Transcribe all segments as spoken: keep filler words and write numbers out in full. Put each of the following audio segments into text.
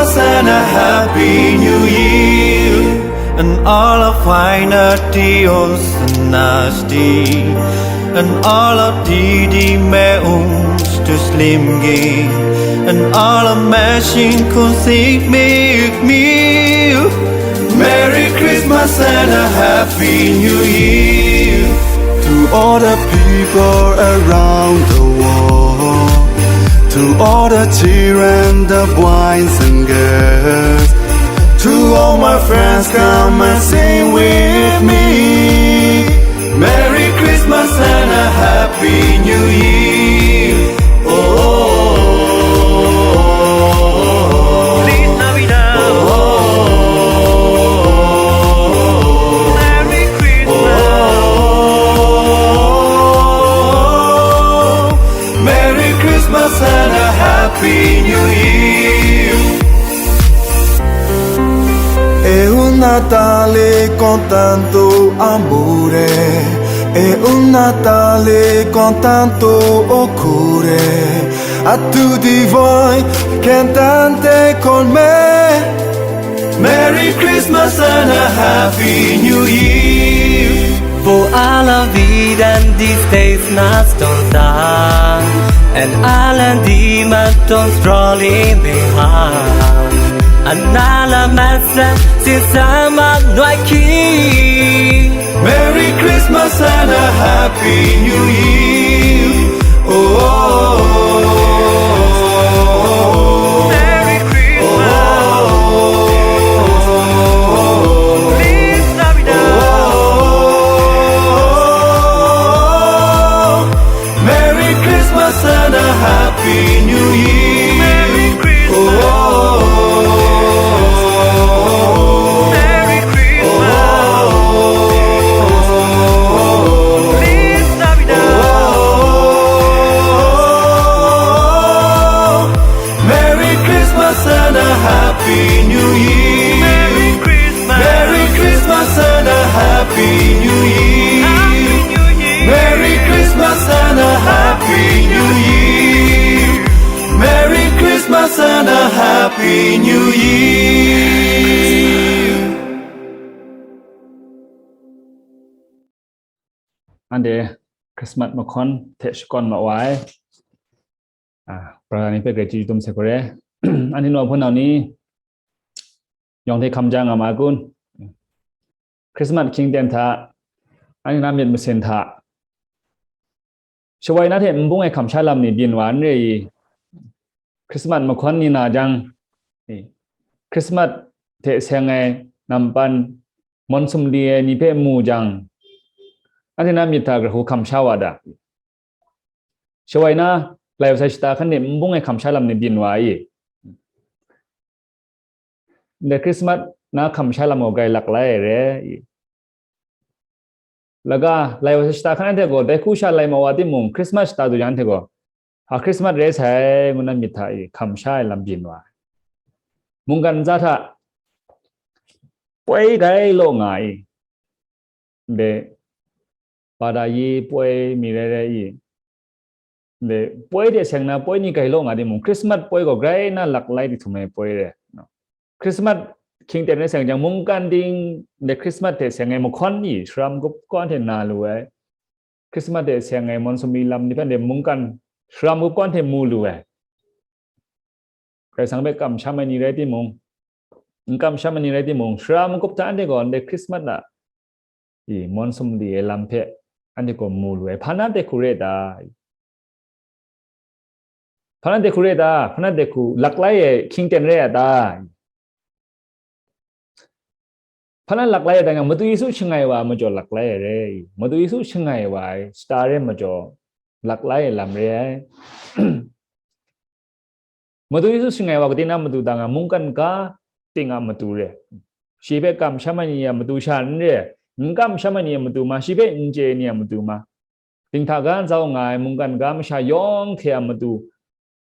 And a happy new year, and all of finer deals and nasty, and all of Didi me ums to slim game, and all of mashing kun sik me. Merry Christmas and a happy new year. To all the people around the world, to all the children, the boys and girls, to all my friends, come and sing with me. Merry Christmas and a happy new year. Oh, Feliz Navidad. Oh, Merry Christmas. Oh, Merry Christmas and a happy new year. È un Natale con tanto amore, è un Natale con tanto cuore, a tutti voi cantate con me. Merry Christmas and a happy new year. Wo alle Wieden, die States nas ton da, en allen, die man ton strolling behind, an alle Menschen zusammen neu ki. Merry Christmas and a happy new year. Oh, Merry Christmas. Oh, Feliz Navidad. Oh, Merry Christmas and a happy new year. Merry Christmas. Oh, Merry Christmas. Oh, Feliz Navidad. Oh, Merry Christmas and a happy new year. Merry Christmas. Merry Christmas and a happy new year. Happy New Year. Merry Christmas and a happy new year. Merry Christmas and a happy new year. Anhte Christmas mahkawn hte shakawn ma wa ai, a, brother ni hpe grai chyeju dum sai hku re. Anhte nawng hpunau ni, yawng hte hkam ja nga ma kun? Christmas hkying ten hta, anhte na myit masin hta, shawai na hte nbung e hkam sha lam ni byin wa n re i? Christmas mahkawn ni na jang, Christmas hte seng ai nampan, mawn sumli ai ni hpe mu jang, anhte na myit hta gara hku hkam sha wa ta? Shawai na, lai wa sai shata hkan de nbung e hkam sha lam ni byin wa i? Ndai Christmas na hkam sha lam gaw grai lak lai ai re i? Laga, lai wa sai shata hkan anhte gaw, dai hku sha lai ma wa timung, Christmas shata du jang anhte gaw, a, Christmas re sai, ngu na myit hta i hkam sha ai lam byin wa ai. Mungkan ntsa hta poi grai law nga i? Ndai, bada yi poi mi rai rai i? Ndai, poi hte seng na poi ni grai law nga timung, Christmas poi gaw grai na lak lai di htum ai poi re. Christmas hkying ten rai seng jang, mungkan ting ndai Christmas hte seng ai mahkawn ni, sharam gup kaw hte na lu ai. Christmas hte seng ai mawn sumli lam ni hpe ndai mungkan sharam gup kaw hte mu lu ai. Karai Kasang hpe kamsham ai ni rai timung, n kamsham ai ni rai timung, sharam gup hta anhte gaw ndai Christmas a i mawn sumli ai lam hpe anhte gaw mu lu ai. Hpa na de hku re ta? Hpa na de hku re ta? Hpa na de hku lak lai ai hkying ten re a ta? Hpa na lak lai ai ta nga, Madu Yesu shangai wa ai majaw lak lai ai re. Madu Yesu shangai wa ai shata re majaw lak lai ai lam re ai. Madu Yesu shangai wa gade na matu ta nga, mungkan ga ting a matu re. Shi hpe kamsham ai ni a matu sha n re, n kamsham ai ni a matu ma, shi hpe n chye ai ni a matu ma. Dinghta ga zau nga ai mungkan ga masha yawng hte a matu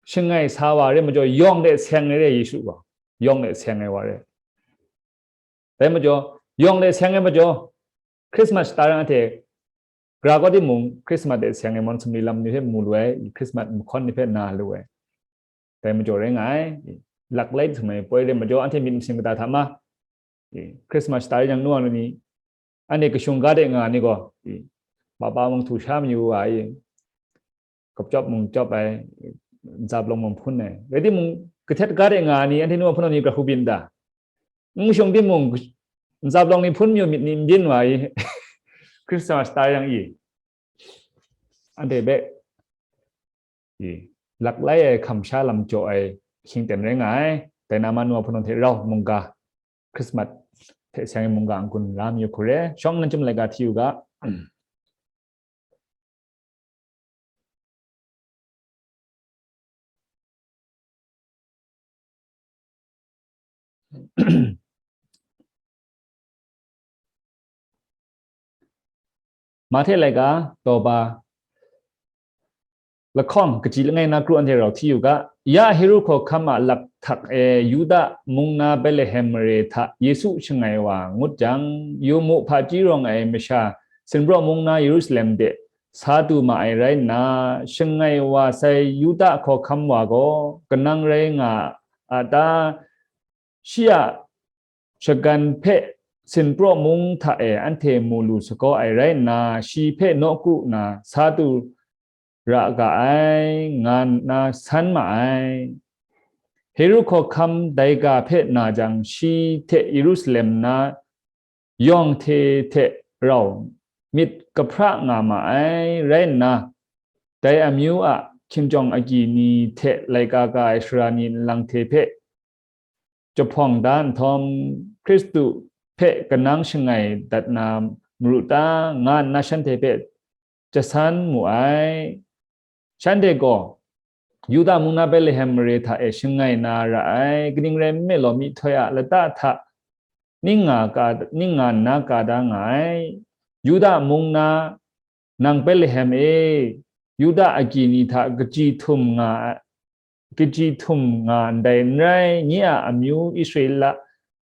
shangai sa wa re majaw, yawng de seng ai re Yesu gaw, yawng de seng ai wa re. Dai majaw, yawng de seng ai majaw, Christmas shata ran hte, gara kaw timung, Christmas de seng ai mawn sumli lam ni hpe mu lu ai, Christmas mahkawn ni hpe na lu ai. Dai majaw rai nga ai. laklai htum ai poi re majaw, anhte myit masin kata hta ma, e, Christmas shata rai jang, nu wa ni, anhte kashung ga de nga ni gaw, e, papa mung htu sha mayu wa i, kapchyawp mung chyawp ai, ntsa palawng mung hpun ai. Rai timung, kahtet ga de nga ni, anhte nu wa hpun ni grahku byin da? N shung timung, ntsa palawng ni hpun mayu myit ni n byin wa i, Christmas shata rai jang i, anhte hpe, i, laklai ai hkam sha lam jaw ai ahkying ten rai nga ai. Dai na ma nu wa hpun hte rau mungga, Christmas hte seng ai mungga n-gun la mayu hku re, shawng nnan chyum laika hti u ga. Mahte laika, daw ba, lahkawng kaji langai na kru anhte rau hti yu ga. Ya Heru hkawhkam a lakhtak e Yuda mung na Betlehem mare hta Yesu shangai wa ngut jang, yu mu, hpaji rawng ai masha Sinpraw mung na Yerusalem de sa du ma ai rai nna, shangai wa sai Yuda hkawhkam wa gaw kanang rai nga a ta? Shi a shagan hpe Sinpraw mung hta e anhte mu lu sagaw ai rai nna, shi hpe nawku na sa du ra ga ai, nga nna san ma ai. Heru hkawhkam dai ga hpe na jang, shi hte Yerusalem na yawng hte hte rau myit kahpra nga ma ai rai nna, dai amyu a hkinjawng agyi ni hte laika ka ai sara ni nlang hte hpe jahpawng da nhtawm, Hkristu hpe kanang shangai dat na maru ta, nga nna shanhte hpe jasan mu ai. Shanhte gaw, Yuda mung na Betlehem mare hta e shangai na ra ai, kaning rai nme law, myihtoi a lata hta ning nga ka, ning nga nna ka da nga ai. Yuda mung na, nang Betlehem e, Yuda agyi ni hta kaji htum nga, kaji htum nga ndai n rai, nye a amyu Israela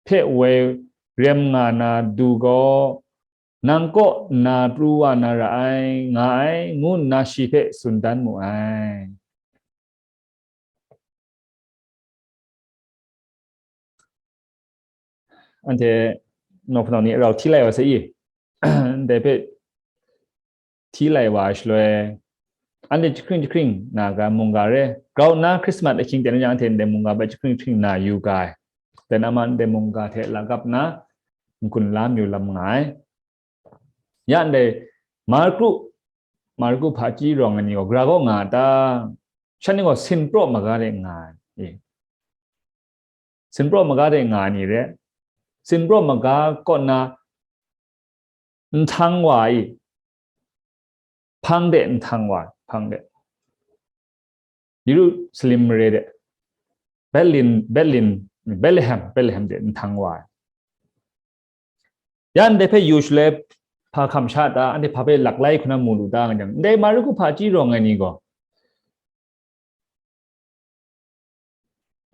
hpe woi rem nga na du gaw, nang kaw nna pru wa na ra ai, nga ai, ngu nna shi hpe tsun dan mu ai. Anhte nawhprawng ni rau hti lai wa sai i, ndai hpe hti lai wa ai shaloi, anhte jahkring jahkring na ga mungga re, grau nna Christmas ahkying ten jang, anhte ndai mungga bai jahkring jahkring na yu ga ai. Dai na ma ndai mungga hte la gap nna n-gun la mayu lam nga ai. Ya ndai Marku, Marku hpaji rawng ai ni gaw gara kaw nga a ta? Shanhte gaw Sinpraw maga de nga ai. E. Sinpraw maga de nga ai ni re. Sinpraw maga kaw na nhtang wa i, hpang de nhtang wa, hpang de. Yerusalem mare de, Berlin, Berlin, Bethlehem, Bethlehem de nhtang wa ai. Ya ndai hpe yu shaloi hpa hkam sha ta, anhte hpa hpe laklai hku na mu lu ta nga jang, ndai Marku hpaji rawng ai ni gaw,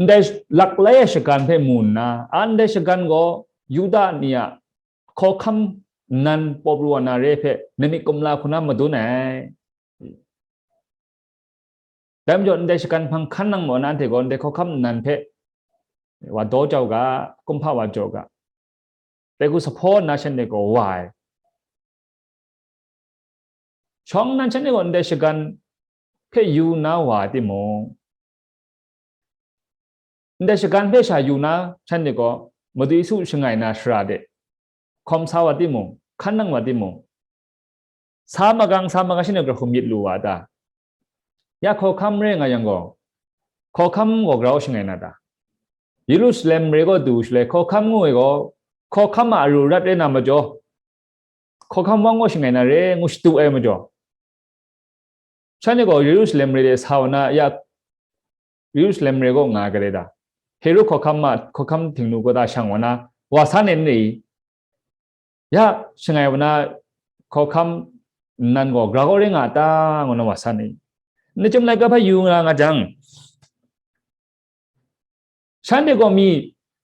ndai laklai ai shagan hpe mu nna, a ndai shagan gaw Yuda ni a hkawhkam nnan pawp ru wa na re hpe, namik kumla hku na madun ai. Dai majaw, ndai shagan hpang hkan nang maw na, anhte gaw ndai hkawhkam nnan hpe wa daw jau ga, kumhpa wa jaw ga, dai hku sa hpaw nna shanhte gaw wa ai. Shawng nnan shanhte gaw ndai shagan hpe yu na wa ai timung, ndai shagan hpe sha yu na shanhte gaw Madu Yesu shangai na shara de hkawm sa wa timung, hkan nang wa timung, sa magang, sa magang shanhte grahkum myit lu wa ta? Ya hkawhkam re nga yang gaw, hkawhkam gaw grau shangai na ta? Yerusalem mare gaw du shaloi, hkawhkam ngu ai gaw, hkawhkam a aru rat rai na majaw, hkawhkam wang gaw shangai na re ngu shadu ai majaw, shanhte gaw Yerusalem mare de sa wa na, ya Yerusalem mare gaw nga ai ga dai ta? Heru hkawhkam ma, hkawhkam htingnu kaw ta shang wa na, wa san ai n rai i? Ya shangai wa na hkawhkam nnan gaw gara kaw rai nga a ta? Ngu na wa san ai. Nni chyum laika hpe yu nga nga jang, shanhte gaw mi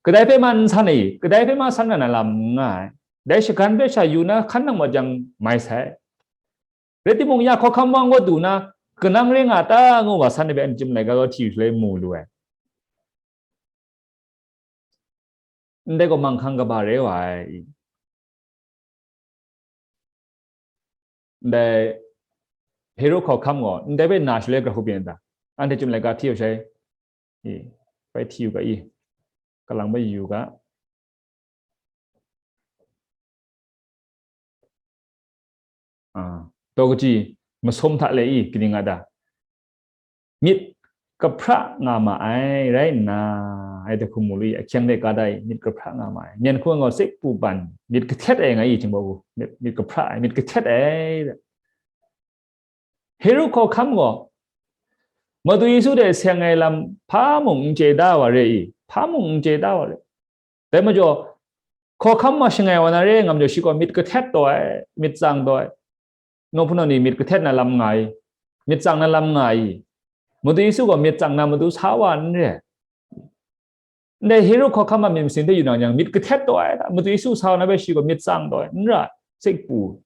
kadai hpe ma n san ai, kadai hpe ma san nga na lam n nga ai. Dai shagan hpe sha yu na hkan nang wa jang mai sai. Rai timung, ya hkawhkam wang gaw du na, kanang rai nga ta ngu wa san ai hpe nni chyum laika gaw hti yu shaloi mu lu ai. ndai gaw manghkang kaba re wa ai. Ndai Herod hkawhkam gaw ndai hpe na shaloi gara hku byin ai ta? Anhte chyum laika hti u shai. I, bai hti u ga i. Kalang bai yu ga. Ah, taw kaji masum hta le i, kaning nga ta? Myit kahpra nga ma ai rai nna, ai da hkum mu lu i, ahkyeng de ka da i, myit kahpra nga ma ai. Myen hku gaw sek pu ban, myit kahtet ai nga i, Jinghpaw gu, myit, myit kahpra ai, myit kahtet ai. Herod hkawhkam gaw, Madu Yesu hte seng ai lam hpa mung n chye da wa re i, hpa mung n chye da wa re. Dai majaw, hkawhkam ma shangai wa na re nga majaw, shi gaw myit kahtet taw ai, myit tsang taw ai. Nawng hpunau ni myit kahtet na lam nga i, myit tsang na lam nga i, Madu Yesu gaw myit tsang na matu sa wa n re. Ndai Herod hkawhkam a myit masin hte yu nang yang, myit kahtet taw ai, Madu Yesu sa wa na bai shi gaw myit tsang taw ai, n ra, sek pu.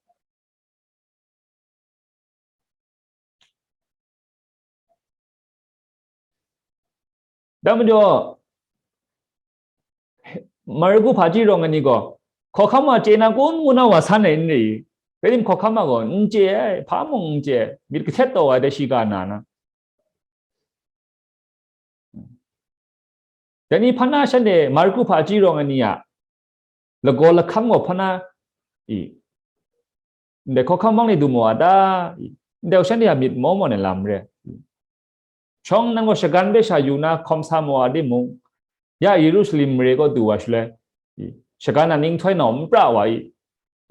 Dai majaw, Marku hpaji rawng ai ni gaw, hkawhkam wa chye na kun ngu na wa san ai n ri, rai tim hkawhkam wa gaw n chye ai, hpa mung n chye ai, myit kahtet taw ai dai shi ga na na. Dai ni hpa na shanhte Marku hpaji rawng ai ni a lagaw lahkam gaw hpa na i, ndai hkawhkam hpang ni du maw a ta? I, ndai shanhte a myit maw maw na lam re. Shawng nang gaw shagan hpe sha yu na hkawm sa maw a timung, ya Yerusalem mare kaw du wa shaloi, i, shagan a ninghtoi nau n pra wa i,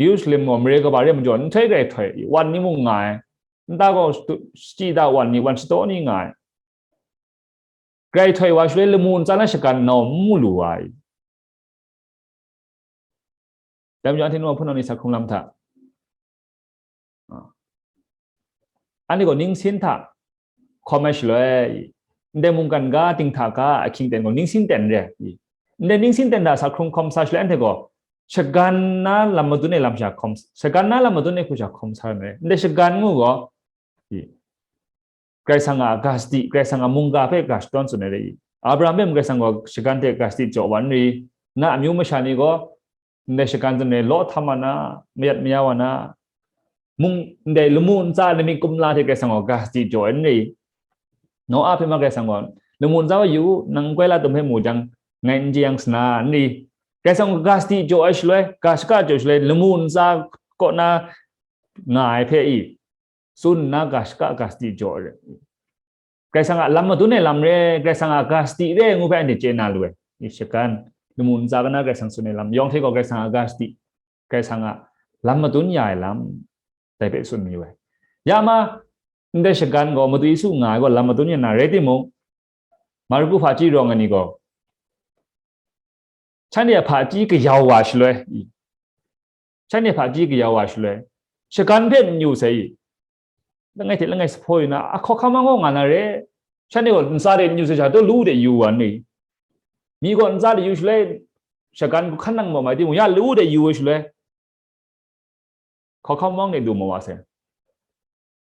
Yerusalem gaw mare kaba re majaw nhtoi grai htoi i, wan ni mung nga ai, nta gaw shachyi da wan ni, wan shadaw ni nga ai. Grai htoi wa shaloi lamu ntsa na shagan nau n mu lu wa i. Dai majaw anhte nu a hpunau ni sa hkrung lam hta, anhte gaw ningsin hta hkawm ai shaloi, ndai mungkan ga, dinghta ga, ahkying ten gaw ningsin ten re. Ndai ningsin ten hta sa hkrung hkawm sa shaloi, anhte gaw shagan na lam madun e lam sha hkawm, shagan na lam madun e hku sha hkawm sa re. Ndai shagan ngu gaw, Karai Kasang a ga sadi, Karai Kasang a mungga hpe ga shadawn tsun ai re i. Abraham hpe mung Karai Kasang gaw shagan hte ga sadi jaw wa n ri, na amyu masha ni gaw ndai shagan tsun ai law htam wa na, mayat maya wa na, mung ndai lamu ntsa lamik kumla hte Karai Kasang gaw ga sadi jaw ai n ri. Noa hpe ma Karai Kasang gaw, lamu ntsa wa yu u, nang n koi la tum hpe mu jang, ngai n jeyang sana n ri. Karai Kasang gaw ga sadi jaw ai shaloi, ga shaka jaw shaloi, lamu ntsa kaw na nga ai hpe i, tsun nna ga shaka ga sadi jaw ai re. Karai Kasang a lam madun ai lam re, Karai Kasang a ga sadi re ngu hpe anhte chye na lu ai. I shagan, lamu ntsa kana Karai Kasang tsun ai lam, yawng hte gaw Karai Kasang a ga sadi, Karai Kasang a lam madun ya ai lam, dai hpe tsun mayu ai. Ya ma, ndai shagan gaw Madu Yesu nga ai gaw lam madun ya na rai timung, Marku hpaji rawng ai ni gaw, shanhte a hpaji kayau wa shaloi, shanhte hpaji kayau wa shaloi, shagan hpe n yu sai i, langai hte langai sa hpaw yu na, a hkawhkam angaw nga na re, shanhte gaw ntsa de n yu sai sha, taw lu de yu wa ni, mi gaw ntsa de yu shaloi, shagan hkan nang maw mai timung, ya lu de yu ai shaloi, hkawhkam wang de du maw wa sai.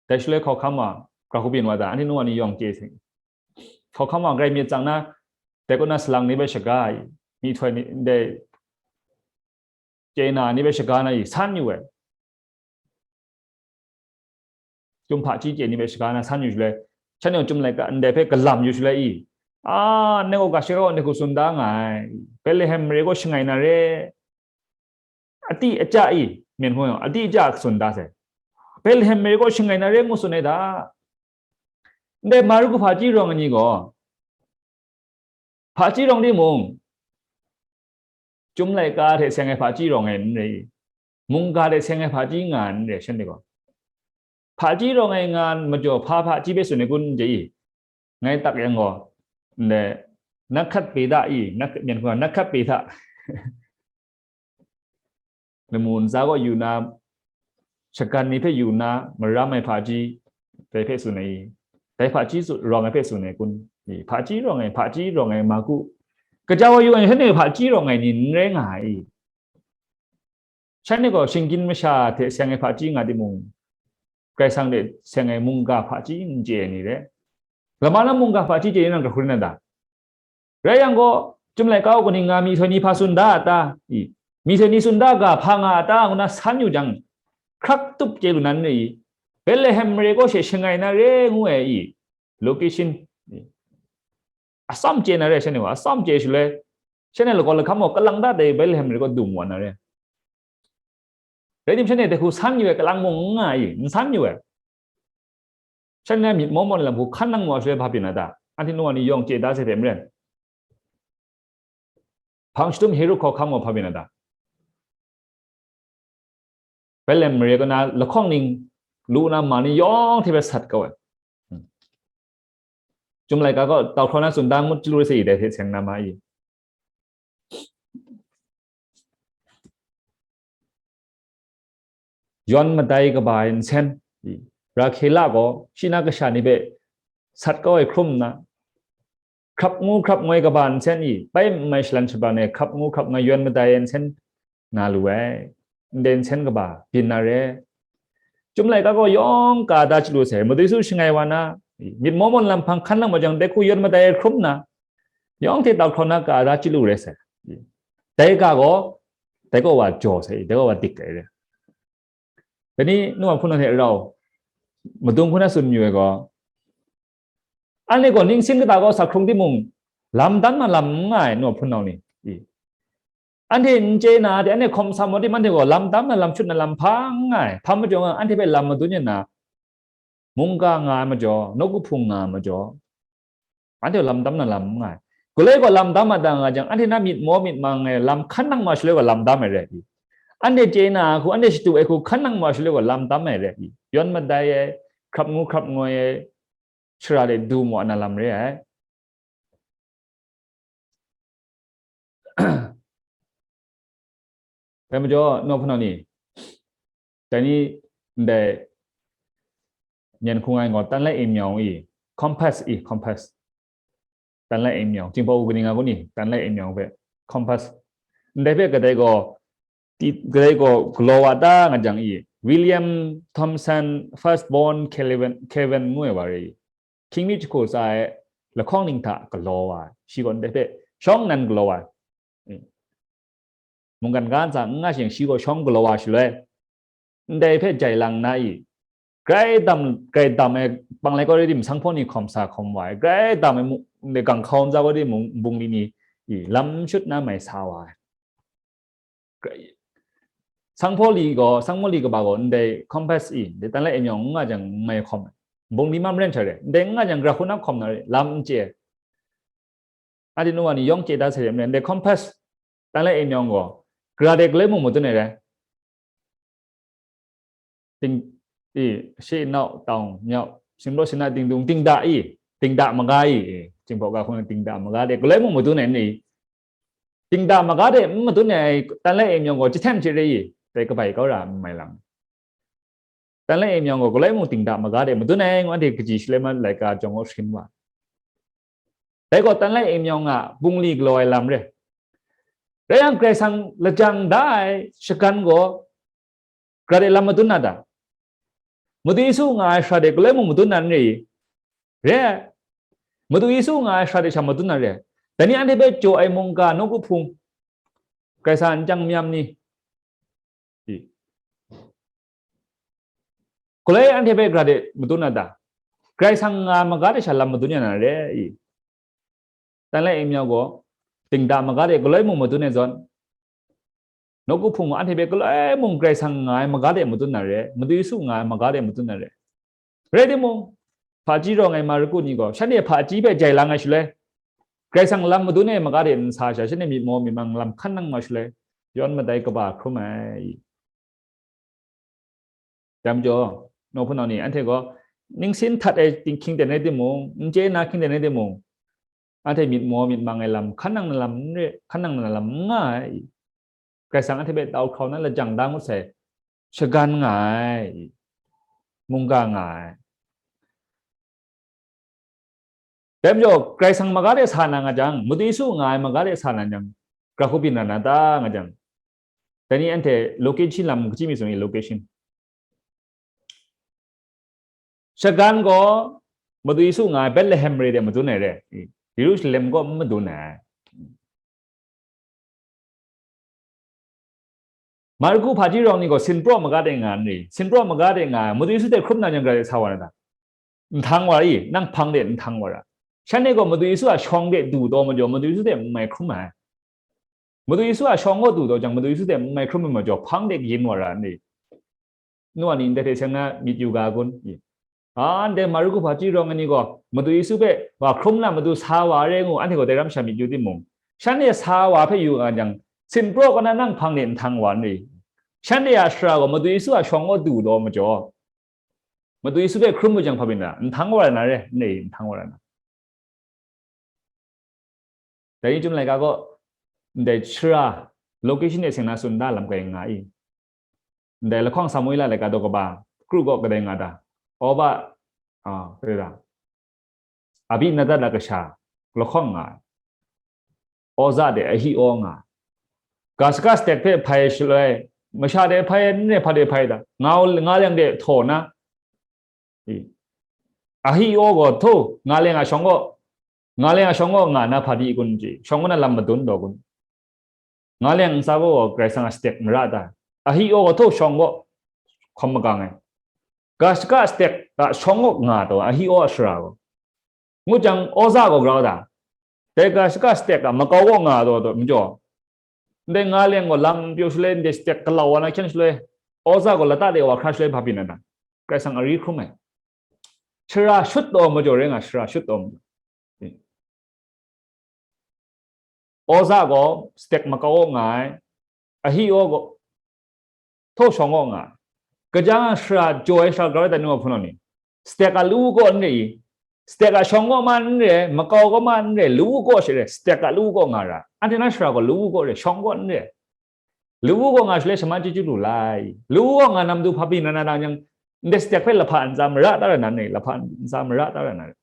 Dai shaloi hkawhkam wa, gara hku byin wa ta, anhte nu wa ni yawng chye sai. Hkawhkam wa, grai myit tsang na, dai kaw na salang ni hpe shaga ai, myihtoi ni, ndai chye na ni hpe shaga na i, san yu ai. Chyum hpaji chye ni hpe shaga na san yu shaloi, shanhte gaw chyum laika ndai hpe galam yu shaloi i, a, ndai gaw ga shaka gaw ndai hku tsun da nga ai, Betlehem mare gaw shangai na re, ati aja i, myen hpung yawng, ati aja tsun da sai. Betlehem mare gaw shangai na re ngu tsun ai da. Ndai Marku hpaji rawng ai ni gaw, hpaji rawng timung, chyum laika hte seng ai hpaji rawng ai n rai, mungga hte seng ai hpaji nga ai n rai, shanhte gaw. Hpaji rawng ai nga ai majaw, hpa hpaji hpe tsun ai kun, n chye i, ngai tak yang gaw, ndai, nahkat pe da i, nahkat, myen hku na, nahkat pe da. Lamu ntsa gaw yu na, shagan ni hpe yu na, maram ai hpaji, dai hpe tsun ai i, dai hpaji tsun, rawng ai hpe tsun ai kun, i, hpaji rawng ai, hpaji rawng ai Marku, kaja wa yu ai, shanhte hpaji rawng ai ni n rai nga ai i. Shanhte gaw shinggyim masha hte seng ai hpaji nga timung, Karai Kasang hte seng ai mungga hpaji n chye ai ni re. Lama na mungga hpaji chye ni nang gara hku rai na ta? Rai yang gaw, Chyum laika kaning nga myihtoi ni hpa tsun da a ta? I, myihtoi ni tsun da ga hpa nga a ta? Ngu na san yu jang, hkrak tup chye lu na n re i? Betlehem mare kaw she shangai na re ngu ai i? Location, i, atsam chye na re, shanhte wa atsam chye shaloi, shanhte lagaw lahkam gaw kalang da dai Betlehem mare kaw du mu wa na re. Rai tim, shanhte dai hku san yu ai kalang mung n nga i, n san yu ai. Shanhte myit maw maw lam hku hkan nang wa shaloi hpa byin na ta? Anhte nu wa ni yawng chye da sai hte maren, hpang shadum Herod hkawhkam gaw hpa byin na ta? Betlehem mare kaw na lahkawng ning lu na ma ni yawng hte hpe sat kau ai. Chyum laika kaw tau hkraw na tsun da ngut chyalu sai i, dai hte seng na ma i? Yawn madai kaba ai nsen, Rahkela gaw shi na kasha ni hpe sat kau ai hkrum nna, hkrap ngu hkrap ngoi kaba nsen i, pai n mai shalan shabran e hkrap ngu hkrap ngoi yawn madai ai nsen nga lu ai, ndai nsen kaba byin na re. Chyum laika gaw yawng ka da chyalu sai, Madu Yesu shangai wa na, myit maw maw lam hpang hkan nang ma jang, dai hku yawn madai ai hkrum nna, yawng hte tau hkraw na ka da chyalu rai sai. Dai ga gaw, dai gaw wa jaw sai, dai gaw wa dik ai re. Dai ni nu a hpunau hte rau, madung hku na tsun mayu ai gaw, anhte gaw ningsin kata gaw sa hkrung timung, lam tam na lam n nga ai, nu a hpunau ni. I, anhte n chye na de, anhte hkawm sa maw tim, anhte gaw lam tam na lam shut na lam hpa n nga ai, hpa majaw nga, anhte hpe lam madun ya na, mungga nga ai majaw, nawku hpung nga ai majaw, anhte lam tam na lam n nga ai. Galoi gaw lam tam a ta nga jang, anhte na myit maw myit mang ai lam hkan nang ma shaloi gaw lam tam ai rai i? Anhte chye na ai hku, anhte shadu ai hku hkan nang ma shaloi gaw lam tam ai rai i? Yawn madai ai, hkrap ngu hkrap ngoi ai, shara de du mu na lam re ai. Dai majaw, nu a hpunau ni, dai ni ndai nyan hkung ai gaw, tan lai e myawng i, compass i, compass. Tan lai e myawng, Jinghpaw u kaning nga kun i, tan lai e myawng hpe, compass. Ndai hpe kadai gaw, ti, kadai gaw galaw wa ta nga jang i, William Thomson, first born Kelvin, Kelvin ngu ai wa rai i, hkying mi jahku tsa ai lahkawng ning hta galaw wa ai, shi gaw ndai hpe shawng nnan galaw wa ai. Mungkan ga ntsa n nga shing, shi gaw shawng galaw wa shaloi, ndai hpe jai lang na i, grai dam, grai dam ai, panglai kaw rai tim, sanghpaw ni hkawm sa hkawm wa ai, grai dam ai mu-, ndai gang hkau ntsa kaw rai tim, bungli ni i, lam shut na mai sa wa ai. Sanghpaw li gaw, sanghpaw li kaba gaw ndai compass i, ndai tan lai e myawng n nga jang n mai hkawm ai. Bungli ma maren sha re, ndai n nga jang gra hku na hkawm na re, lam n chye ai. Anhte nu wa ni yawng chye da sai re, ndai compass tan lai e myawng gaw, gra de galoi mung madun ai rai. Ting, i, shi nau, tawng, myau, shingblaw, shinna, dingdung, dingda i, dingda maga i, i, Jinghpaw ga hkung na dingda maga de galoi mung madun ai ni, dingda maga de n madun ai tan lai e myawng gaw, jahten jare i, dai kabai kau ra n mai lang. Tan lai e myawng gaw, galoi mung dingda maga de madun ai, ngu anhte kaji shaloi ma laika jawng gaw sharin wa. Dai gaw tan lai e myawng a bungli galaw ai lam re. Rai yang, Karai Kasang lajang da ai shagan gaw, gra de lam madun na ta? Madu Yesu nga ai shara de galoi mung madun na n re i? Re ai. Madu Yesu nga ai shara de sha madun na re ai. Dai ni anhte hpe jaw ai mungga nawku hpung, Karai Kasang a n chyang mayam ni, i, galoi anhte hpe gra de madun na ta? Karai Kasang nga ai maga de sha lam madun ya na re i? Tan lai e myawng gaw, dingda maga de galoi mung madun ai zawn, nawku hpung gaw anhte hpe galoi mung Karai Kasang nga ai maga de madun na re, Madu Yesu nga ai maga de madun na re. Rai timung, hpaji rawng ai Marku ni gaw shanhte hpaji hpe jai lang ai shaloi, Karai Kasang lam madun ai maga de n sa sha, shanhte myit maw myit mang lam hkan nang ma shaloi, yawn madai kaba hkrum ai. Dai majaw, nawku hpunau ni, anhte gaw ningsin htat ai ting hkying ten rai timung, n chye na hkying ten rai timung, anhte myit maw myit mang ai lam hkan nang na lam n re, hkan nang na lam n nga ai. Karai Kasang anhte hpe tau hkrau na lajang da ngut sai, shagan nga ai, mungga nga ai. Dai majaw, Karai Kasang maga de sa na nga jang, Madu Yesu nga ai maga de sa na jang, gra hku byin na na ta nga jang, dai ni anhte location lam kaji mi tsun i, location. Shagan gaw Madu Yesu nga ai Betlehem mare de madun ai re, Yerusalem gaw n madun ai. Marku hpaji rawng ni gaw sinpraw maga de nga n ri, sinpraw maga de nga, Madu Yesu hte hkrum na jang grai sa wa na ta? Nhtang wa i, nang hpang de nhtang wa ra. Shanhte gaw Madu Yesu a shawng de du taw majaw, Madu Yesu hte n mai hkrum ai. Madu Yesu a shawng gaw du taw jang, Madu Yesu hte n mai hkrum ai majaw, hpang de kayin wa ra n ri. Nu wa ni ndai hte seng na myit yu ga kun? Anhte Marku hpaji rawng ai ni gaw, Madu Yesu hpe wa hkrum na Madu sa wa re ngu, anhte gaw dai ram sha myit yu timung, shanhte sa wa hpe yu nga jang, sinpraw kaw na nang hpang de nhtang wa n ri. Shanhte a shara gaw Madu Yesu a shawng gaw du taw majaw, Madu Yesu hpe hkrum lu jang hpa byin na, nhtang wa ra na re, n ri, nhtang wa ra na. Dai ni chyum laika gaw, ndai shara, location e seng na tsun da lam kai nga i. Ndai lahkawng Samuela laika daw kaba, kru gaw kadai nga da. Oba, a, kadai da. Abinadab a kasha, lahkawng nga ai. Oza de Ahio nga ai. Ga shaka stek hpe hpai shaloi, masha de hpai n re, hpa de hpai da. Nga, nga leng de htaw na, I. Ahio gaw, hto, nga leng a shawng gaw, nga leng a shawng gaw nga na hpa di kun ji, shawng gaw na lam madun taw kun? Nga leng ntsa gaw Karai Kasang a stek mara ta? Ahio gaw, hto, shawng gaw hkawm magang ai. Ga shaka stek a shawng gaw nga taw, Ahio a shara gaw. Ngu jang, Oza gaw grau ta? Dai ga shaka stek a makau gaw nga taw, taw, majaw, ndai nga leng gaw lam pyaw shaloi, ndai stek galau wa na hkyen shaloi, Oza gaw lata de wa hkra shaloi hpa byin na ta? Karai Kasang ari hkrum ai. Shara shut taw majaw rai nga, shara shut taw majaw. Oza gaw stek makau nga ai, Ahio gaw hto shawng gaw nga ai. Kaja nga shara jaw ai shara grau ai ta ni wa hpunau ni? Stek a lawu gaw n re i? Stek a shawng gaw ma n re, makau gaw ma n re, lawu gaw she re, stek a lawu gaw nga ra. Anhte na shara gaw lawu gaw re, shawng gaw n re. Lawu gaw nga shaloi shaman chyeju lu la i? Lawu gaw nga na matu hpa byin na na dang jang, ndai stek hpe lahpa ntsa mara ta ra na n re, lahpa ntsa mara ta ra na re.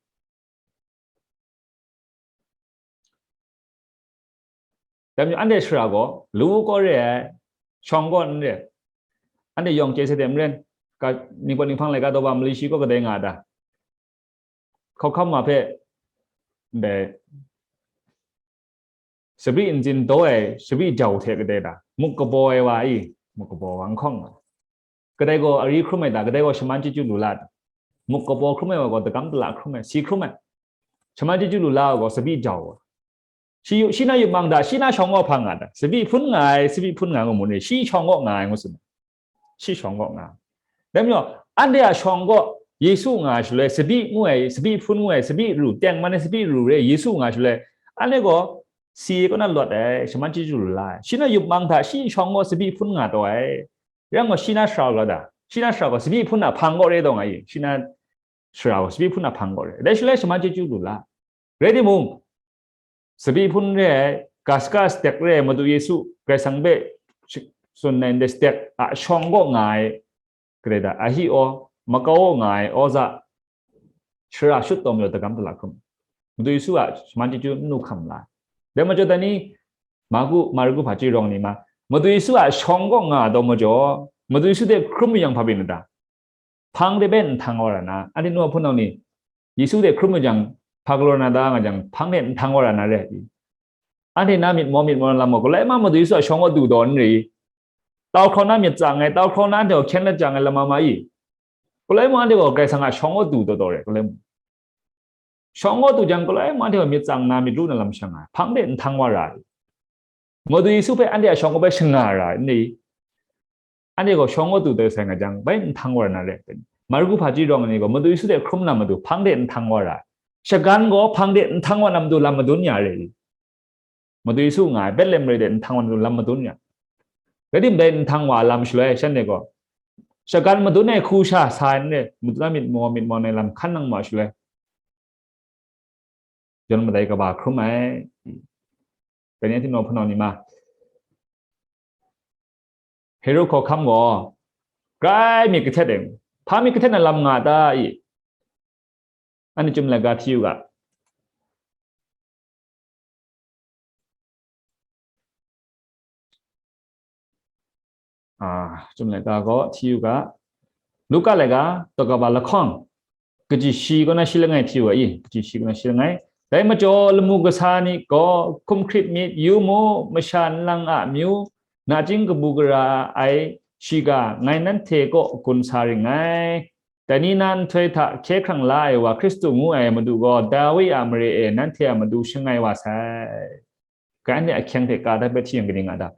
Dai majaw anhte shara gaw, lawu gaw re ai, shawng gaw n re. Anhte yawng chye sai de maren, ka, ningpawt ninghpang laika daw ba mali shi gaw kadai nga ta? Hkauhkam ma hpe, ndai, sabri ntsin daw ai, sabri jau hte kadai ta? Muk kabaw ai wa i, muk kabaw wa, n hkawng wa. Kadai gaw ari hkrum ai ta? Kadai gaw shaman chyeju lu la ta? Muk kabaw hkrum ai wa gaw dagam dala hkrum ai, si hkrum ai. Shaman chyeju lu la ai gaw sabi jau ai. Shi, shi na yup mang da, shi na shawng gaw hpa nga ta? Sabi hpun nga ai, sabi hpun nga ai ngu mu ni, shi shawng gaw nga ai ngu tsun ai. Shi shawng gaw nga ai. Dai majaw, anhte a shawng gaw Yesu nga ai shaloi, sabi ngu ai, sabi hpun ngu ai, sabi ru, tengman ai sabi ru re Yesu nga ai shaloi, anhte gaw si kaw na lawt ai, shaman chyeju lu la ai. Shi na yup mang hta, shi shawng gaw sabi hpun nga taw ai. Rai nme, shi na shara gaw da, shi na shara gaw sabi hpun a hpang gaw re taw nga i, shi na shara gaw sabi hpun a hpang gaw re. Dai shaloi shaman chyeju lu la. Rai timung, sabi hpun re ai, ga shaka stek re ai Madu Yesu, Karai Kasang hpe shi-, tsun ai ndai stek a shawng gaw nga ai, kadai da, Ahio, makau nga ai Oza, shara shut taw majaw dagam dala hkrum. Madu Yesu a shaman chyeju n lu hkam la. Dai majaw dai ni, Marku, Marku hpaji rawng ni ma, Madu Yesu a shawng gaw nga taw majaw, Madu Yesu hte hkrum yu yang hpa byin na ta? Hpang de bai nhtang wa ra na, anhte nu a hpunau ni, Yesu hte hkrum yu jang, hpa galaw na ta nga jang, hpang de nhtang wa ra na re ai. Anhte na myit maw, myit maw na lam gaw, galai ma Madu Yesu a shawng gaw du taw n ri? Tau hkraw na myit tsang ai, tau hkraw na anhte gaw hkyen let jang ai lam ma ma i? Galai mung anhte gaw Karai Kasang a shawng gaw du taw taw re, galai mung. Shawng gaw du jang, galai mung anhte gaw myit tsang na, myit ru na lam shang ai, hpang de nhtang wa ra ai. Madu Yesu hpe anhte a shawng gaw bai shanga ra ai, n rai? Anhte gaw shawng gaw du taw sai nga jang, bai nhtang wa ra na re. Marku hpaji rawng ai ni gaw Madu Yesu hte hkrum na matu hpang de nhtang wa ra ai. Shagan gaw hpang de nhtang wa na matu lam madun ya re i? Madu Yesu nga ai, Betlehem mare de nhtang wa na matu lam madun ya. Rai timung, dai nhtang wa lam shaloi, shanhte gaw shagan madun ai hku sha sa ai n re, madu na myit maw, myit maw na lam hkan nang ma shaloi, Yawhan madai kaba hkrum ai. Dai ni a hti naw hpunau ni ma, Herod hkawhkam gaw grai myit kahtet ai. Hpa myit kahtet na lam nga ta i? Anhte Chyum Laika hti u ga. Ah, Chyum Laika gaw hti u ga. Luka laika, daw kaba lahkawng, kaji shi kaw na shi langai hti u ga i, kaji shi kaw na shi langai. Dai majaw, lamu kasa ni gaw hkum hkrit myit, yu mu, masha nlang a amyu, Nachying kabu gara ai shiga ngai nanhte kaw gun sa ring ngai. Dai ni na nhtoi hta hkye hkrang la ai wa Hkristu ngu ai Madu gaw Dawi a mare e nanhte a matu shangai wa sai. Grai anhte ahkyeng hte ka dat hpe hti yang kaning nga ta?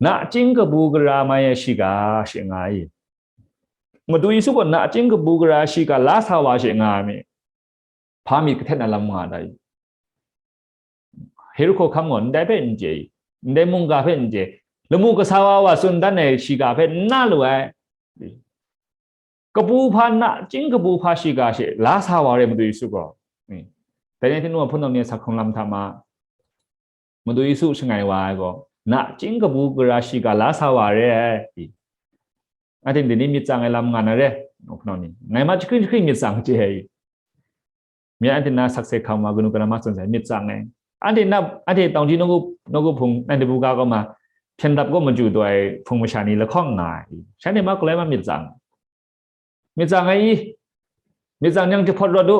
Nachying kabu gara mai ai shiga she nga ai. Madu Yesu gaw nachying kabu gara shiga la sa wa she nga ai mi? Hpa myit kahtet na lam nga ai ta i? Herihko hkam gaw ndai hpe n chye i, ndai mungga hpe n chye, lamu kasa wa wa tsun dan ai shiga hpe n na lu ai. Kabu hpa, nachying kabu hpa shiga she la sa wa re Madu Yesu gaw. Dai ni hte nu a hpunau ni a sa hkrung lam hta ma, Madu Yesu shangai wa ai gaw, nachying kabu gara shiga la sa wa re ai. Anhte dai ni myit tsang ai lam nga na re, hpunau ni. Ngai ma jahkring jahkring myit tsang chye ai. Mi anhte na sakse hkam wa kanu kana ma tsun sai, myit tsang ai. Anhte na, anhte tawng ji nawku, nawku hpung, anhte buga kaw ma, hpyen dap kaw maju taw ai hpung masha ni lahkawng nga ai. Shanhte ma galoi ma myit tsang. Myit tsang ai i, myit tsang yang jahpawt rawt u.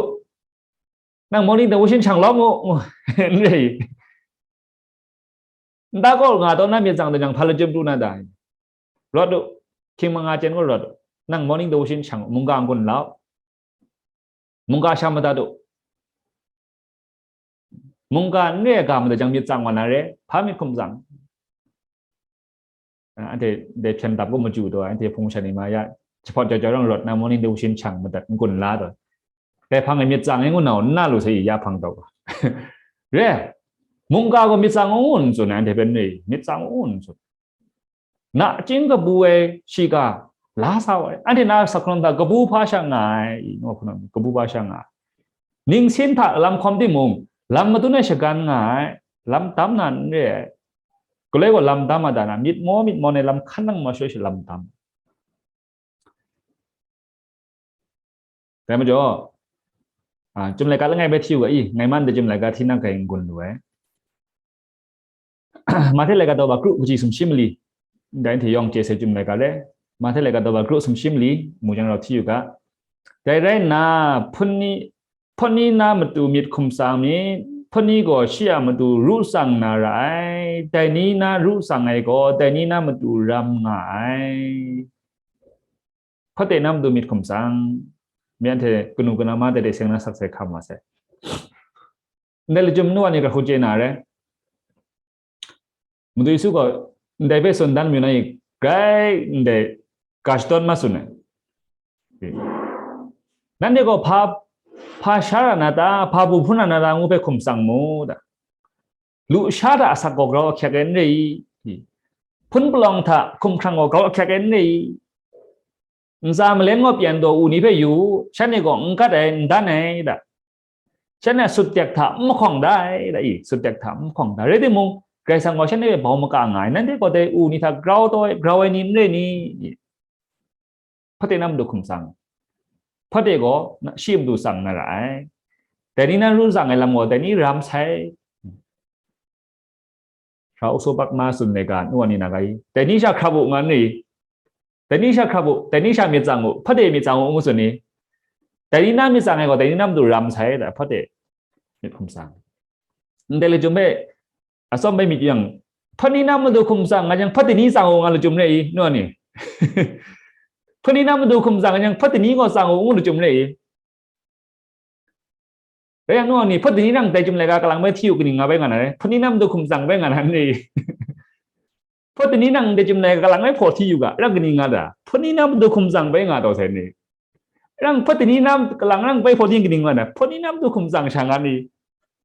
Nang morning devotion shang lawm u, ngu, n re i. Nta kaw nga taw na myit tsang dai jang hpa lachyum pru na da. Rawt u, hkying manga chyen gaw rawt u. Nang morning devotion shang u, mungga n-gun lau. Mungga sha madat u. Mungga n re ai ga madat jang myit tsang wa na re, hpa myit hkum tsang. Anhte dai hpyen dap kaw maju taw, anhte hpung sha ni ma ya, jahpawt jau jau rang rawt na morning devotion shang madat n-gun la taw. Dai hpang e myit tsang ai ngu na u, n na lu sai i, ya hpang taw. Re, mungga gaw myit tsang u n tsun ai, anhte hpe n re i, myit tsang u n tsun. Nachying kabu ai shiga la sa wa ai. Anhte na sa hkrung hta kabu hpa sha nga ai, i, ngu hpunau ni, kabu hpa sha nga ai. Ningsin hta lam hkawm timung, lam madun ai shagan nga ai, lam dam na n re ai. Galoi gaw lam dam a da na, myit maw myit maw ai lam hkan nang ma shoi she lam dam. Dai majaw, a, Chyum Laika langai bai hti u ga i, ngai man dai Chyum Laika hti na kai n-gun lu ai. Mahte Laika daw ba kru kaji sumshi mali, dai hte yawng chye sai Chyum Laika le, Mahte Laika daw ba kru sumshi mali, mu jang rau hti u ga. Dai rai nna, hpun ni, hpawt ni na matu myit hkum tsang myit, hpawt ni gaw shi a matu ru tsang na ra ai, dai ni na ru tsang ai gaw, dai ni na matu ram nga ai. Hpawt de na matu myit hkum tsang, mi anhte kanu kana ma dai de seng na sakse hkam wa sai. Ndai lachyum nu wa ni ga hku chye na re. Madu Yesu gaw ndai hpe tsun dan mayu na i, grai ndai ga shadawn ma tsun ai. Nanhte gaw hpa, hpa sha ra na ta, hpa bu hpun ra na ta ngu hpe hkum tsang mu da. Lusha hta asak gaw grau ahkyak ai n re i? Hpun palawng hta hkumhkrang gaw grau ahkyak ai n re i? Ntsa malen gaw pyan taw u ni hpe yu u, shanhte gaw n gat ai, n dan ai da. Shanhte a sut tek hta n mahkawng da ai da i, sut tek hta n mahkawng da. Rai timung, Karai Kasang gaw shanhte hpe bau maka nga ai, nanhte gaw dai u ni hta grau taw ai, grau ai ni n re ni? Hpawt de na matu hkum tsang, hpawt de gaw shi a matu tsang na ra ai. Dai ni na ru tsang ai lam gaw, dai ni ram sai. Hra ukso pak ma tsun ai ga, nu wa ni na ga i, dai ni sha hkrap u nga n re i? Dai ni sha hkrap u, dai ni sha myit tsang u, hpawt de myit tsang u, ngu tsun ni? Dai ni na myit tsang ai gaw, dai ni na matu ram sai da, hpawt de myit hkum tsang. Ndai lachyum hpe atsawm bai myit yang, hpawt ni na matu hkum tsang nga yang, hpawt de ni tsang u nga lachyum re i, nu wa ni? Hpawt ni na matu hkum tsang nga yang, hpawt de ni gaw tsang u ngu lachyum re i? Rai yang, nu wa ni, hpawt de ni nang dai Chyum Laika kalang bai hti u, kaning nga bai nga na re? Hpawt ni na matu hkum tsang bai nga na n re i? Hpawt de ni nang dai Chyum Laika kalang bai hpaw hti u ga, rang kaning nga da? Hpawt ni na matu hkum tsang bai nga taw sai ni? Rang hpawt de ni na kalang rang bai hpaw hti kaning nga na? Hpawt ni na matu hkum tsang sha nga ni?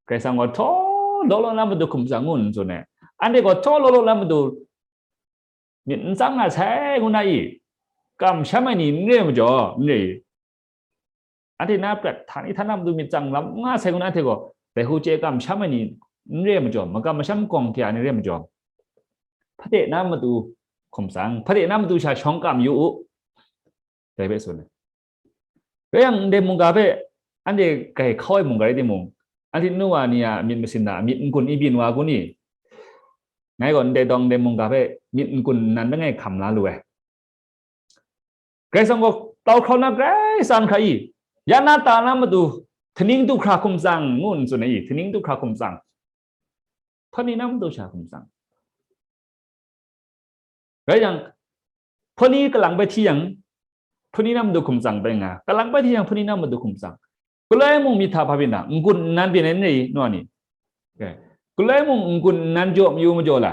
Karai Kasang gaw htaw law law na matu hkum tsang ngu n tsun ai. Anhte gaw htaw law law na matu myit n tsang na sai ngu na i? Kamsham ai ni n re majaw, n re i? Anhte na prat hta ni hta na matu myit tsang lam n nga sai ngu na, anhte gaw dai hku chye kamsham ai ni n re majaw, makam masham gawng kya ni re majaw, hpawt de na matu hkum tsang, hpawt de na matu sha shawng kam yu u. Dai hpe tsun ai. Rai yang, ndai mungga hpe anhte grai hkau ai mungga rai timung, anhte nu wa ni a myit masin na, myit n-gun i byin wa kun i? Ngai gaw ndai dawng ndai mungga hpe myit n-gun nnan langai hkam la lu ai. Karai Kasang gaw tau hkrau na grai tsan hkra i, ya na ta na matu, htaning du hkra hkum tsang ngu n tsun ai i, htaning du hkra hkum tsang. Hpawt ni na matu sha hkum tsang. Rai yang, hpuni kalang bai hti yang, hpuni na matu hkum tsang bai nga, kalang bai hti yang, hpuni na matu hkum tsang. Galoi mung myit hta hpa byin na, n-gun nnan byin ai n rai, nu wa ni. Galoi mung n-gun nnan jaw mayu majaw la.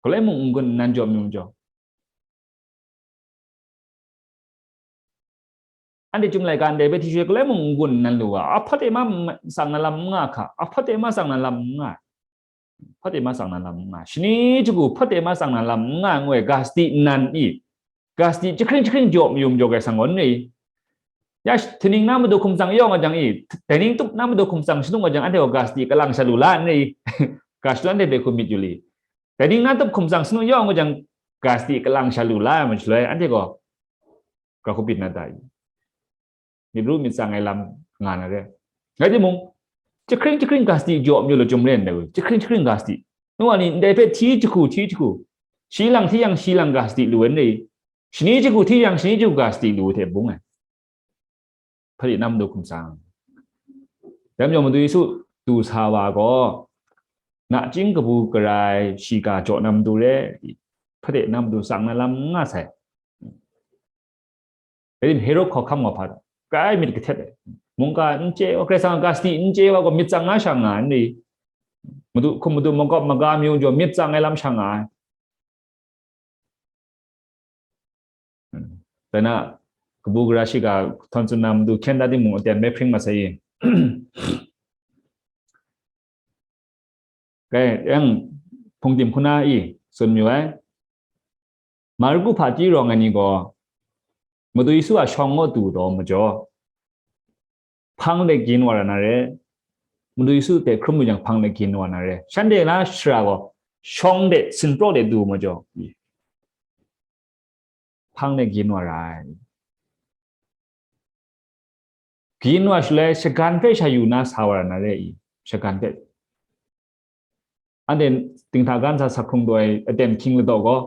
Galoi mung n-gun nnan jaw mayu majaw. Anhte Chyum laika ndai bai hti shaloi, galoi mung n-gun nnan lu wa, a hpawt e ma tsang na lam n nga hka, a hpawt e ma tsang na lam n nga, hpawt e ma tsang na lam n nga, shani jahku hpawt e ma tsang na lam n nga ngu ai, ga sadi nnan i, ga sadi jahkring jahkring jaw mayu majaw Karai Kasang gaw n rai. Ya, htining na matu hkum tsang yaw nga jang i, dai ning tup na matu hkum tsang shanung nga jang, anhte gaw ga sadi kalang sha lu la n rai. Ga shadawn de hpe hkum myit yu li. Dai ning na tup hkum tsang shanung yaw nga jang, ga sadi kalang sha lu la ai mashaloi, anhte gaw ga hku byin na ta i? Myit ru myit tsang ai lam nga na re. Rai timung, jahkring jahkring ga sadi jaw mayu la Chyum ren dai, jahkring jahkring ga sadi. Nu wa ni, ndai hpe hti jahku, hti jahku, shi lang hti yang, shi lang ga sadi lu ai n rai. Shani jahku hti yang, shani jahku ga sadi lu ai hte bung ai. Hpawt e na matu hkum tsang. Dai majaw, Madu Yesu du sa wa gaw, nachying kabu gara ai shiga jaw na matu re, hpawt e na matu tsang na lam n nga sai. Rai tim, Herod hkawhkam gaw hpa, grai myit kahtet ai. Mungga n chye wa, Karai Kasang a ga sadi n chye wa gaw myit tsang na sha nga ai n rai. Madu, hkum madu magawp maga mayu jaw myit tsang ai lam sha nga ai. Dai na, kabu gara shiga htawn tsun na matu hkyen da timung, aten bai hpring masai i. Kai, yang hpung tim hkuna i tsun mayu ai. Marku hpaji rawng ai ni gaw, Madu Yesu a shawng gaw du taw majaw, hpang de gin wa ra na re. Madu Yesu hte hkrum mu jang, hpang de gin wa na re. Shanhte na shara gaw, shawng de, sinpraw de du majaw, hpang de gin wa ra ai. Gin wa shaloi, shagan hpe sha yu na sa wa ra na re i, shagan hpe. Anhte dinghta ga ntsa sak hkrung taw ai aten hkying ladaw gaw,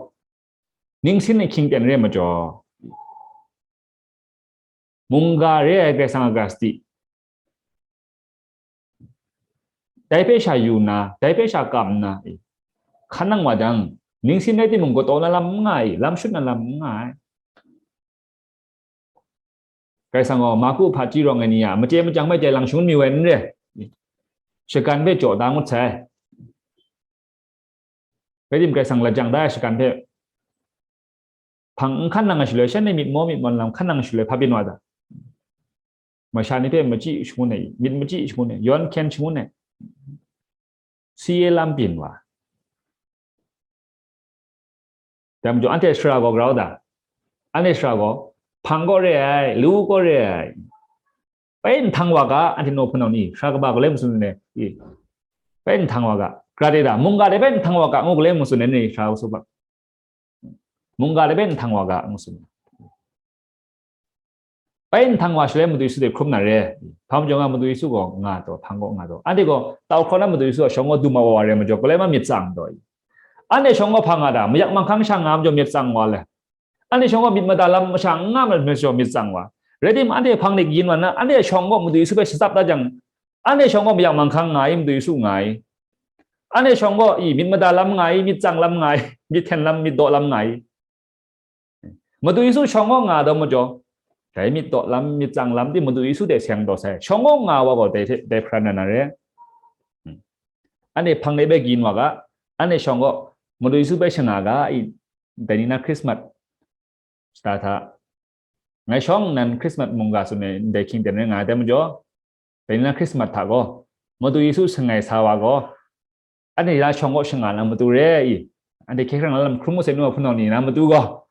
ningsin ai hkying ten re majaw, mungga re ai Karai Kasang a ga sadi, dai hpe sha yu nna, dai hpe sha kam nna, hkan nang wa jang, ningsin rai timung, kataw na lam n nga ai, lam shut na lam n nga ai. Karai Kasang gaw Marku hpaji rawng ai ni a machye machyang hpe jai lang shangun mayu ai n re. Shagan hpe jaw da ngut sai. Rai tim, Karai Kasang lajang da ai shagan hpe hpang n hkan nang ai shaloi, shanhte myit maw myit mawn lam hkan nang ai shaloi, hpa byin wa ta? Masha ni hpe machyi shangun ai, myit machyi shangun ai, yawn hkyen shangun ai, si e lam byin wa. Dai majaw, anhte shara gaw grau da? Anhte shara gaw hpang kaw re ai, lu kaw re ai. Bai nhtang wa ga, anhte naw hpunau ni, shara kaba gaw lai masun ai, i, bai nhtang wa ga, gra de da, mungga de bai nhtang wa ga, ngu gaw lai masun ai ni, shara kaba, mungga de bai nhtang wa ga, ngu tsun. Bai nhtang wa shaloi Madu Yesu hte hkrum na re. Hpa majaw nga, Madu Yesu gaw nga taw, hpang kaw nga taw. Anhte gaw tau hkraw na Madu Yesu a shawng kaw du ma wa wa re majaw, galoi ma myit tsang taw i. Anhte shawng kaw hpa nga da, mayak manghkang sha nga majaw myit tsang wa le. Anhte shawng kaw myit mada lam masha n nga majaw myit tsang wa. Rai tim, anhte hpang de gyin wa na, anhte shawng kaw Madu Yesu hpe shatsap da jang, anhte shawng kaw mayak manghkang nga i, Madu Yesu nga i. Anhte shawng kaw i, myit mada lam nga i, myit tsang lam nga i, myit hten lam, myit daw lam nga i. Madu Yesu shawng kaw nga taw majaw, dai myit daw lam, myit tsang lam ting Madu Yesu hte seng taw sai. Shawng kaw nga wa gaw dai hte, dai hparan na na re. Anhte hpang de bai gyin wa ga, anhte shawng kaw Madu Yesu bai shanga ga i, dai ni na Christmas shata hta. Ngai shawng nnan Christmas mungga tsun ai ndai hkying ten rai nga ai dai majaw, dai ni na Christmas hta gaw, Madu Yesu shangai sa wa gaw, anhte na shawng kaw shanga na matu re i, anhte hkye hkrang na lam hkrum ngut sai, nu wa hpunau ni na matu gaw,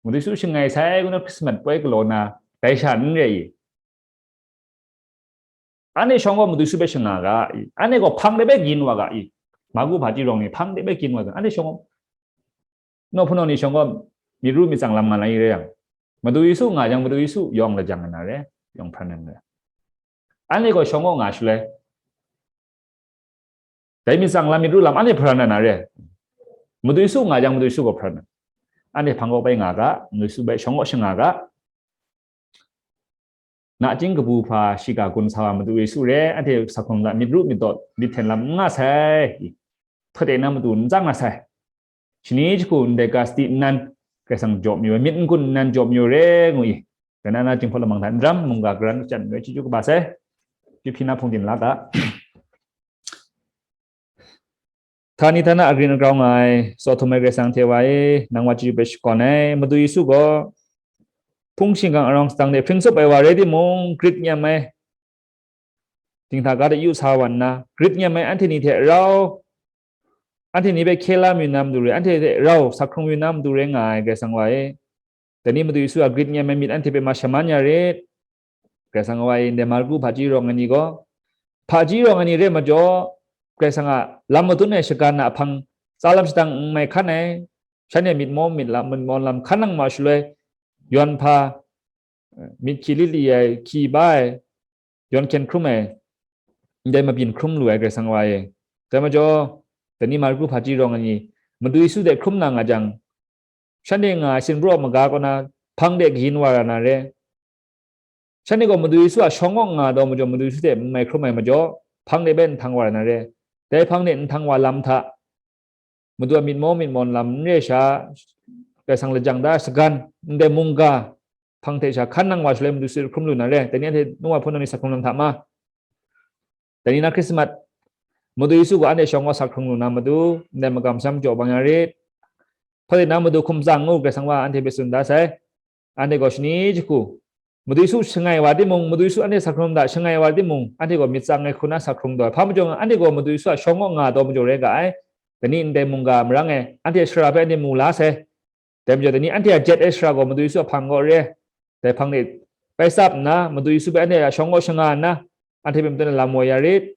Madu Yesu shangai sai ngu na Christmas poi galaw na, dai sha n re i. Anhte shawng gaw Madu Yesu hpe shanga ga i, anhte gaw hpang de bai gyin wa ga i, Marku hpaji rawng ni hpang de bai gyin wa ga, anhte shawng gaw, nu wa hpunau ni shawng gaw myit ru myit tsang lam nga na i re yang, Madu Yesu nga jang, Madu Yesu yawng lajang nga na re, yawng hparan na re. Anhte gaw shawng kaw nga shaloi, dai myit tsang lam, myit ru lam anhte hparan na na re. Madu Yesu nga jang, Madu Yesu gaw hparan na. Anhte hpang kaw bai nga ga, Madu Yesu bai shawng kaw shanga ga. Nachying kabu hpa shiga gun sa wa Madu Yesu re, anhte sak hkrung la myit ru myit daw myit hten lam n nga sai. Hpawt e na matu n tsang na sai. Shani jahku ndai ga sadi nnan Karai Kasang jaw mayu ai, myit n-gun nnan jaw mayu re ngu i, dai na na Jinghpaw Lamang hta n ram mungga garan shachyen mayu ai, chyeju kaba sai. Pyip hpyi na hpung tim la ga. Htani htana agrin agrau nga ai, tsaw htum ai Karai Kasang hte wa e, nang wa chyeju hpe shakawn ai. Madu Yesu gaw hpung shingkang arawng sadang de hpring tsup ai wa rai timung, grit nyam ai, dinghta ga de yu sa wa nna, grit nyam ai anhte ni hte rau, anhte ni hpe hkye la mayu na matu re, anhte hte rau sa hkrung mayu na matu re nga ai Karai Kasang wa e. Dai ni Madu Yesu a grit nyam ai myit anhte hpe ma shaman ya rit. Karai Kasang wa e, ndai Marku hpaji rawng ai ni gaw, hpaji rawng ai ni re majaw, Karai Kasang a lam madun ai shagan a hpang tsa lam shadang n mai hkan ai, shanhte myit mawn myit lam, myit mawn lam hkan nang ma shaloi, yawn hpa, myit hkyi lit li ai, hkyi ba ai, yawn hkyen hkrum ai, ndai mabyin hkrum lu ai Karai Kasang wa e. Dai majaw, dai ni Marku hpaji rawng ai ni, Madu Yesu de hkrum na nga jang, shanhte nga ai sinpru a maga kaw na hpang de kayin wa ra na re. Shanhte gaw Madu Yesu a shawng awk nga taw majaw, Madu Yesu hte n mai hkrum ai majaw, hpang de bai nhtang wa ra na re. Dai hpang de nhtang wa lam hta, Madu a myit mawn myit mawn lam n re sha, Karai Kasang lajang da sagan, ndai mungga hpang hte sha hkan nang wa shaloi Madu Yesu hkrum lu na re. Dai ni anhte nu wa hpung ni sa hkrung lam hta ma. Dai ni na Hkrismat, Madu Yesu gaw anhte shawng awk sa hkrung lu na matu, ndai magam sham jaw bang ya rit. Hpang de na Madu hkum tsang ngu Karai Kasang wa anhte hpe tsun da sai. Anhte gaw shani jahku, Madu Yesu shangai wa timung, Madu Yesu anhte sa hkrung lam hta shangai wa timung, anhte gaw myit tsang ai hkrum na sa hkrung taw ai. Hpa majaw nga, anhte gaw Madu Yesu a shawng awk nga taw majaw rai ga ai. Dai ni ndai mungga marang e, anhte sara hpe anhte mu la sai. Dai majaw, dai ni anhte a jet ai sara gaw Madu Yesu a hpang kaw re. Dai hpang de bai tsap nna, Madu Yesu hpe anhte a shawng awk shanga nna, anhte hpe matut na lam woi ya rit.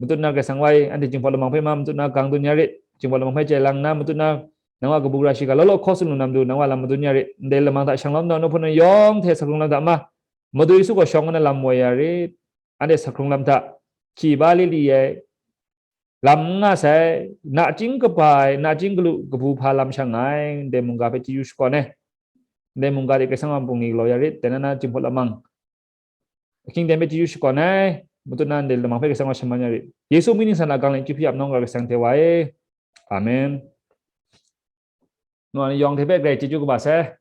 Matut na Karai Kasang wa e, anhte Jinghpaw Lamang hpe ma matut na gang dun ya rit. Jinghpaw Lamang hpe chye lang nna, matut na nang wa kabu gara shiga law law hkaw tsun lu na matu, nang wa lam madun ya rit. Ndai lamang hta shang lawm na nu hpung ni yawng hte sa hkrung lam hta ma, Madu Yesu gaw shawng nna lam woi ya rit. Anhte sa hkrung lam hta hkyi ba li li ai, lam n nga sai, nachying kaba ai, nachying galu kabu hpa lam shang nga ai, ndai mungga hpe chyeju shakawn ai. Ndai mungga de Karai Kasang a bungli galaw ya rit, dai na na Jinghpaw Lamang. Ahkying ten hpe chyeju shakawn ai, matut na ndai lamang hpe Karai Kasang wa shaman ya rit. Yesu mying ningsang a gang le chyeju hpyi ap nawng ga Karai Kasang hte wa e. Amen. Nu wa ni yawng hte hpe grai chyeju kaba sai.